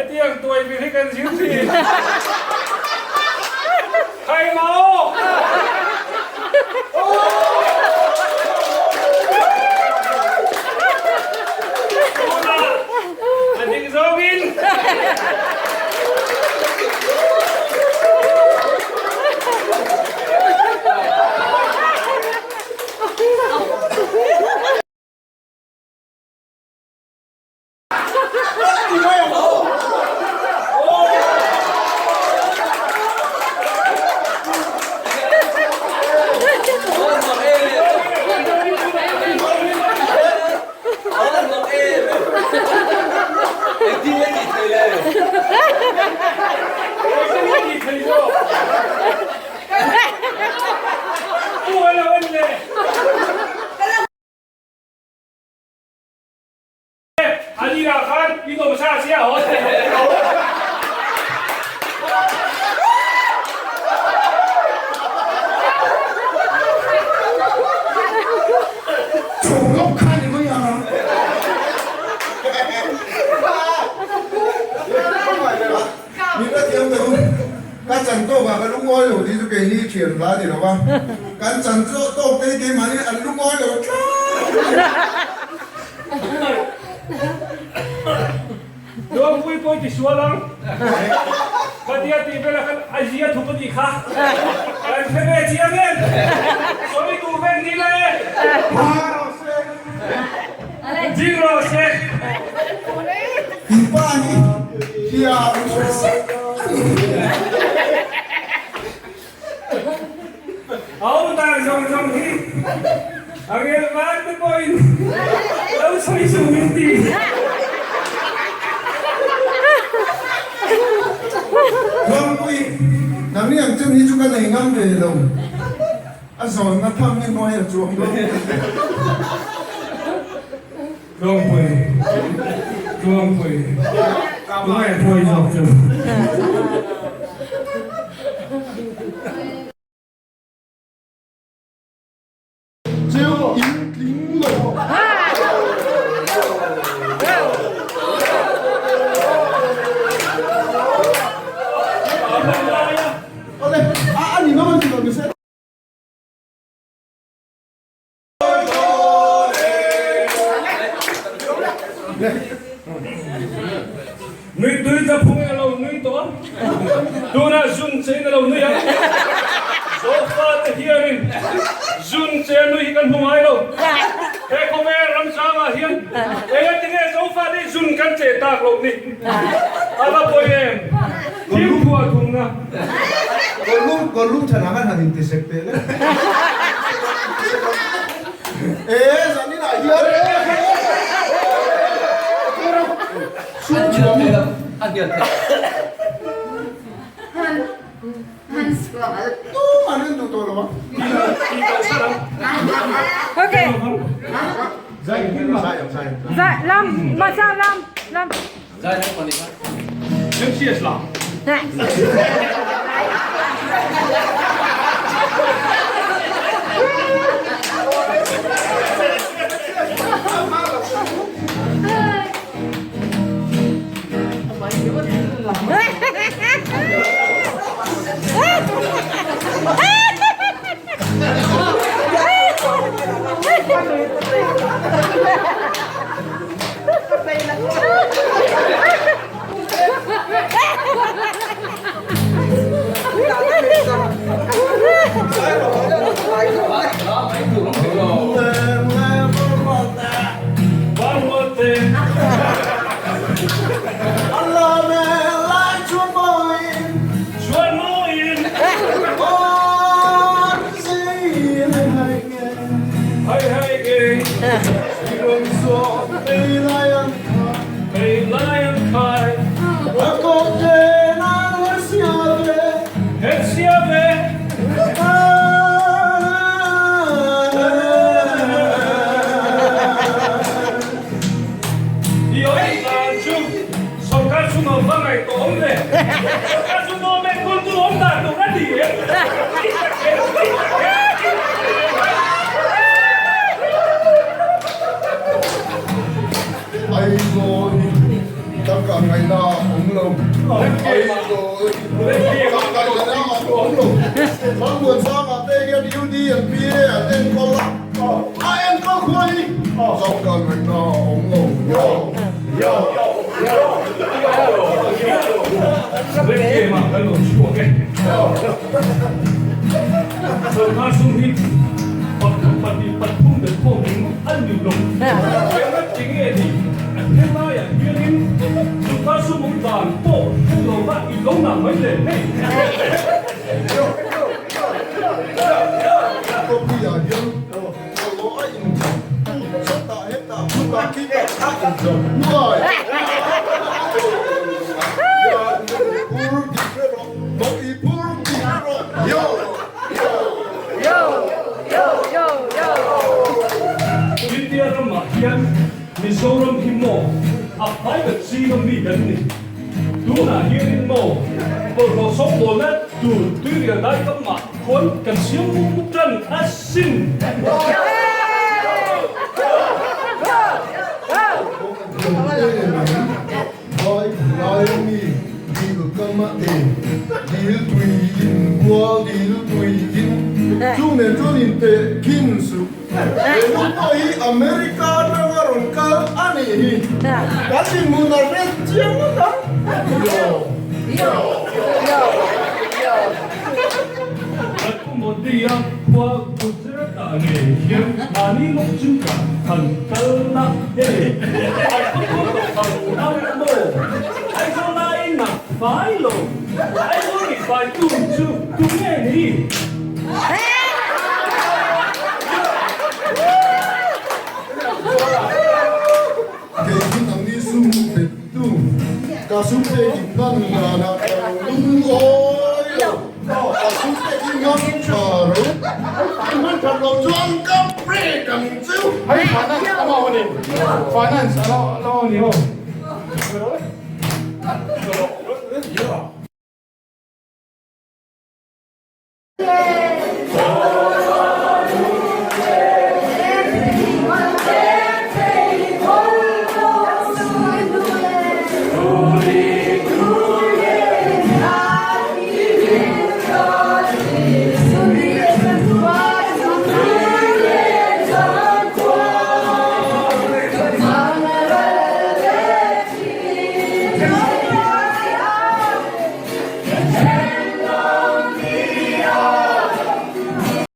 Hetiang tuai vir hi kan zir thin. Khai mau! Tunah a dik zawngin. A ni ah khan i dawm sa sia haw thei lo. Chhawng kha ni mai a. Min la thiam teh u. Ka chan tawk ah ka lungawi lo tih chu keini thian hla ni lo va, kan chan tawk te hi keimahni an lungawi lo tlat. Luangpui pawh i ti sual ang. Khatia tih velah khan a zia thup a nih kha. Kan hre ve chiang em? Sawi duh vek ni le. Ding rawh se. I pa hi thiam hre sek a ni. A awm dan zawng zawng hi a rel van te pawhin lo sawi suh min ti. Luangpui, nangni ang chun hi chu ka nei ngam ve lo. A zawnna tham hi hnuai a chuang dawn. Tluangpui, Tluangpui, tunge phawi zawk chu? Cheu in tling lo. Awle, a a ni ngam an ti lo ni se. Nui tui ta phung in a lo nui tawh a, tunah zun che in a lo nui ang. Zofa te hianin zun che a nui hi kan hmu ngai lo. He khawvel ramsangah hian engatinge Zofa te hi zun kan che tak loh ni? A va pawi em? Thil thuah thumna. Kawlum, kawlum thanah khan han intisek teh le. E, zaninah hian sum chhuah hi. Tumah an duh tawh lo ang. Okay. Zai, zai ang, zai ang. Zai, lam, masa lam, lam. Aizawl hi taka. Changkan ngaihna a awm lo. Changkan ngaihna a awm lo. Thangmuansanga te hian UD an PA an enkawl a, a enkawl khua hi changkan ngaihna a awm lo. Sorkar sum hi 1 2 3 belh khawm ringawt a ni lo. Engah ti nge ni? A helaiah hianin sorkar sum awm dan pawh hre lo va i lo nah mai le hei. Khawpuiah hian chawlawh a inchawp, sawtah hetah khutah khitah a inchawp nuai. Phur tih hre rawh, hnawh i phur tih hre rawh, yo yo yo yo yo yo. India ramah hian Mizoram hi maw a private zinga mi kan ni. Tunah hianin maw bawlhhlawh sawngbawl tur tuirial dai kamah khuan kan siam tan asin. Vai lai mi dil kam a en, dil tui in kual dil tui in chu nen chuan in teh khin suh. He nu pawh hi America atanga rawn kal a nih hi. Kan dinhmun a hre chiang ngawt ang. Yo! Yo! Yo! Kan Pu Modi-a khua Gujarat-ah ngei hian mahni ngawt chu ka han kal na e. An khawpui tawh ang ang maw? Aizawl laiin a fai lo. Aizawl nih fai tu chu tu nge ni? Kei hi nangni sum bet tu, ka sum pek in hman danah ka lo lungawi lo. Ka sum pek hi ngam tha ro, i hman that loh chuan ka pek ang cheu. Hei finance a lo ni, finance a lo ni ho.